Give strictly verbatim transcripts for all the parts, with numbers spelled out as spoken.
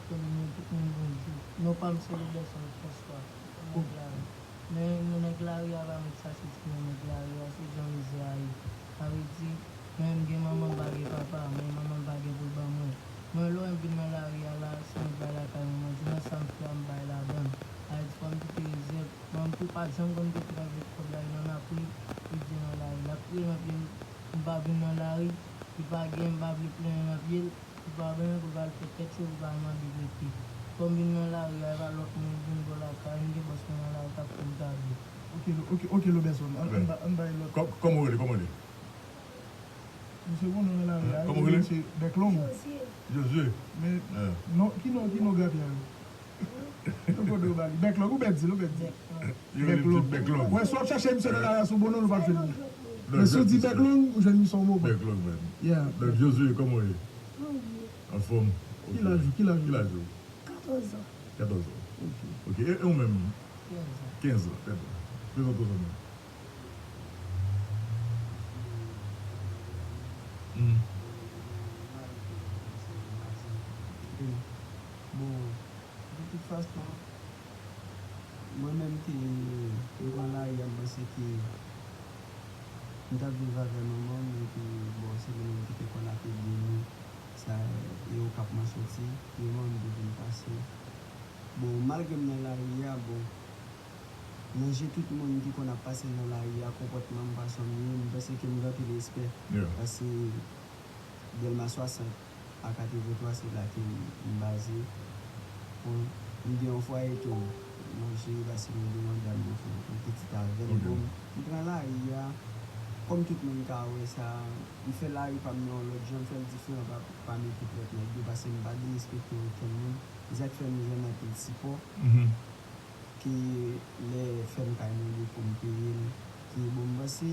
Dominique, tout moun bonjou. Non pa m se Robertson François, nèg lari. Men nou nèg lari a pa met chache ti non nèg lari a, se jan mizè a ye. Sa vle di, mwen menm gen manman m pa gen papa, men manman m pa gen pou l ban mwen. Mwen lè w vin nan lari a la, se mwen k bay lakay mwen manje, nan sa m fè a m bay ladan l. Sa vle di fò m kite rezèv, manman m tou pa janm konn kote l ap jwenn kòb la, e nan lapli, li vin nan lari. L ap kriye nan pye m, m pa vin nan lari, li pa gen, m pa vle plenyen nan pye l. Li pa benyen pou l al fè tèt cho, pou l pa mande prete. Kòm vin nan lari a, e pa lòt moun vin bò lakay, m gen bòs mwen nan lari k ap fè m kado. Ok, lo- ok, ok, Lobenson, an, an, ba- an bay lòt. Kò- Kòman w rele? Kòman w rele? Misye gon non nan lari a, Kòman w rele? Misye Bèk Long. Josue. Men, Yeah. Non, ki non, ki non grapyay? Ou kote w ba li? Bèk Long, ou bèt di l, ou bèt di l. Yo rele Bèk Long. Bèk Long. Wè, si w ap chache misye nan lari a sou bon non, nou p ap jwenn li. Men si w di Bèk Long, ou jwenn misye yon moman. Bèk Long, man. Yeah. Donk, Josue, kòman w ye? Anfòm. Ki laj ou? Ki laj ou? Ki laj ou? Katòz an. Katòz an. Ok. Ok. E, e ou menm? Kenz an. Kenz an. Trè byen. Prezante w zanmi. Hmm. Bon, de tout fason, mwen menm te, te pran lari a, m panse ke m t ap viv avè manman m, epi, bon, se li menm ki te konn ap ede nou, sa, e Okap mwen soti, e manman m te vin pase. Bon, malgre m nan lari a, bon, nan je tout moun ki konn ap pase nan lari a, konpòtman m, fason m ye, m panse ke m gen anpil respè. Yeah. Paske Dèlma swasant a katrevenntwa, se la ke m, m baze. Bon, m gen yon fwaye tou. Manje, paske mwen gen yon dam, mwen fè yon pitit avè l. Ok. Bon, m pran lari a, kòm tout moun ka wè sa, m fè lari pa m nan yon lòt jan, m fè l diferan pa, pami tout lòt nèg yo, paske m pa derespekte okenn moun. Se sa k fè m jwenn anpil sipò. Mhm. Ke lè fè m kay mwen yo pou m peye l, ke bon, m panse,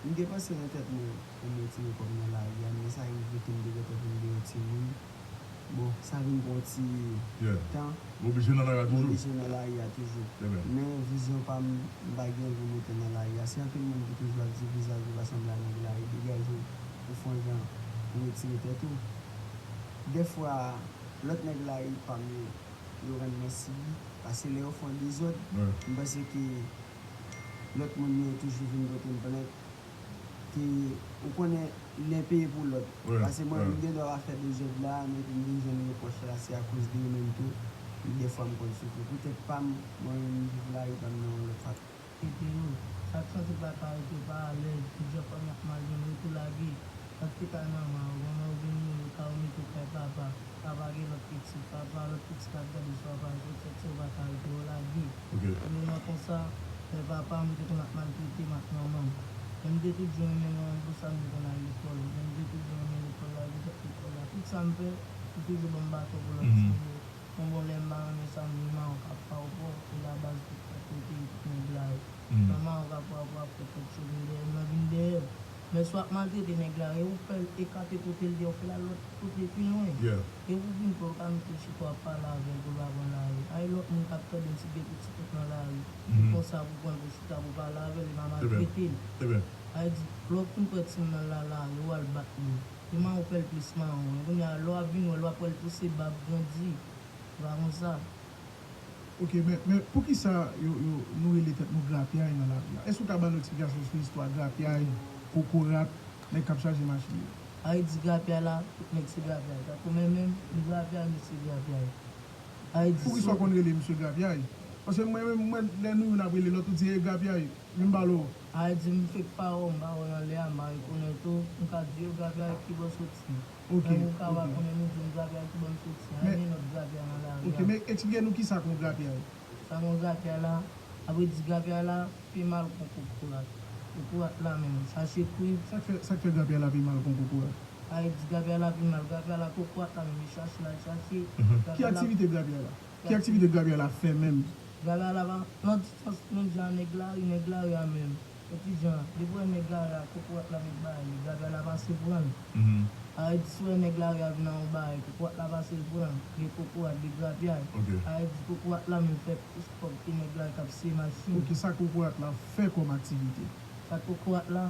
m te panse nan tèt mwen pou m retire kò m nan lari a, men sa rive ke m te gentan vin gen yon timoun. Bon, sa vin pran yon ti Yeah. tan. Ou oblije nan lari a M toujou? oblije nan lari a toujou. Trè byen. Men vizyon pa m, m pa gen anvi m rete nan lari a. Se anpil moun ki toujou ap di vizaj ou pa sanble a nèg lari, degaje w, ou fè yon jan pou retire tèt ou. Dèfwa, lòt nèg lari pa m yo, yo rann mwen sibi, paske lè yo fè yon dezòd, Wi. m panse ke lòt moun yo toujou vin pote m plent, ke ou konnen len peye pou lòt. Wi, Paske mwen, wi. m gen dwa pa fè dezòd la, men pou m vin jwenn repwòch la, se akoz de yo menm tou, dèfwa m konn soufri. Pou tèt pa m, mwen menm, m viv lari pa m nan yon lòt fason. Rete yo. Sa k santi l pa ka rete pa alèz, plizyè fwa n ap mal jwenn yo tou lage. Sa k te kay manman w, manman w vin mouri, yo ka remete w kay papa. Papa gen lòt pitit, papa lòt pitit ap gade sou papa, se tèt sa yo pa ka rete, yo lage. Ok. Mwen nan konsa, lè papa m te konn ap maltrete m ak manman m. Men m te toujou renmen manman m pou sa, m te konn al lekòl. Men m te toujou renmen lekòl la, jis lekòl la. Tout sa m fè, li toujou ban m baton pou lòt Mhm. timoun yo. Bon, bon, lè m pa renmen sa, m di mawon k ap pa w pa w, e labaz tout sa kote tout nèg la yo. Mhm. Nan mawon k ap pa w pa w ap fè tèt cho vin dèyè m nan vin dèyè m. Men si w ap maltrete nèg la, e ou fè l ekate kote l ye, ou fè l al lòt kote pi lwen. Yeah. E ou vin pè, ou ka mete chita w ap pale avè l pou l pa pran lari. Ay lòt moun k ap tande m, si gen pitit ou nan lari, Mhm. ou konsa pou pran l pou chita pou pale avè l, e pa Trè byen. maltrete l. Trè byen. Ay di, lè w fin pran timoun nan lari, ou al bat li. Li mawon fè l plis mawon. Kounye a, lè w ap vin wè l, w ap wè l pouse bab, grandi. Se pa konsa. Ok, men, men poukisa yo, yo, nou rele tèt nou grapyay nan lari a? Èske w ka ban nou eksplikasyon sou istwa grapyay, kokorat, nèg k ap chaje machin yo? Sa vle di grapyay la, tout nèg se grapyay. Tankou mwen menm, m grapyay, mesye grapyay. Sa vle di Poukisa w konn rele misye grapyay? Paske mwen menm, mwen, lè nou youn ap rele lòt, ou di, "Ey, grapyay." Men m pale w. Sa vle di m fek pa wè w, m pa wè w nan lè a, m pa rekonèt ou, m ka di yo grapyay ki bò soti. Ok, Menm ou ka pa ok. konnen m, ou di m grapyay ki bò m soti. Sa Men, gen lòt grapyay nan lari ok, a. men eksplike nou kisa k yon grapyay. Sa yon grapyay la, sa vle di grapyay la pi mal kon kokorat. Kokorat la menm, chache kwiv. Sa k fè, sa k fè grapyay la pi mal kon kokorat? Sa vle di grapyay la pi mal, grapyay la kokorat la menm, li chache l al chache. Mhm. Ki Grapyay la aktivite grapyay la? Ki aktivite grapyay la fè menm? Grapyay la pa nan distans menm jan nèg lari, nèg lari a menm. Yon ti jan, depi w wè nèg lari a, kokorat la met bay li, grapyay la pase pran l. Mhm. Sa vle di si w wè nèg lari a vin nan yon bagay, kokorat la pase l pran l, gen kokorat, gen grapyay. Ok. Sa vle di kokorat la menm fè plis kòb ke nèg lari k ap siye machin. Ok, sa kokorat la fè kòm aktivite? Sa kokorat la,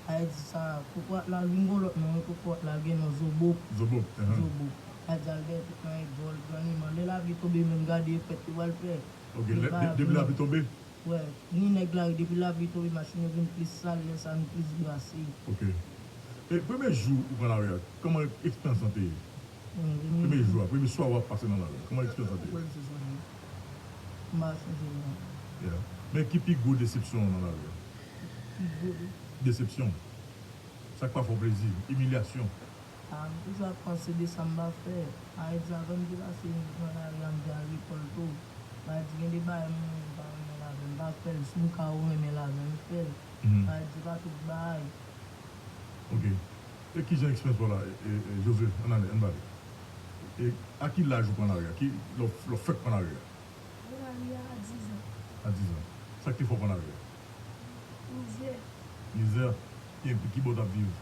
Sa vle di sa, kokorat la vin gon lòt non, wi, kokorat la gen non, zobop. Zobop, ahan. Zobop. Al di al gen tout nan egòl, gran niman. Lè lapli tonbe, menm gade efèt yo pral fè. Ok, depi lapli tonbe? Wè, ni nèg la, depi lapli tonbe, machin yo vin plis sal, lè sa nou plis brase. Ok. E premye jou ou pran lari a, kòman eksperyans lan te ye? Premye jou a, premye swa w ap pase nan lari a, kòman eksperyans lan te ye? M pa sonje non. Yeah. Men ki pi gwo desepsyon w nan lari a? Pi gwo de. Desepsyon. Sa k pa fè w plezi, imilyasyon. Ah, m toujou ap panse de sa m pa fè. Pa egzanp, ann depase yon jou nan lari a, m te al lekòl tou. Pa di gen de bagay m renmen, m pa renmen ladan, m pa fè l. Si m ka ou renmen ladan, m fè l. Pa di pa tout bagay. Ok. E kijan eksperyans pa w la, e, e, e, José, ann ale, ann pale. E a ki laj ou pran lari a? Ki, lè w, lè w fèk pran lari a? Mwen pran lari a a diz an. A diz an. Sa k te fè w pran lari a? Mizè. Mizè? Ki, ki bò w t ap viv?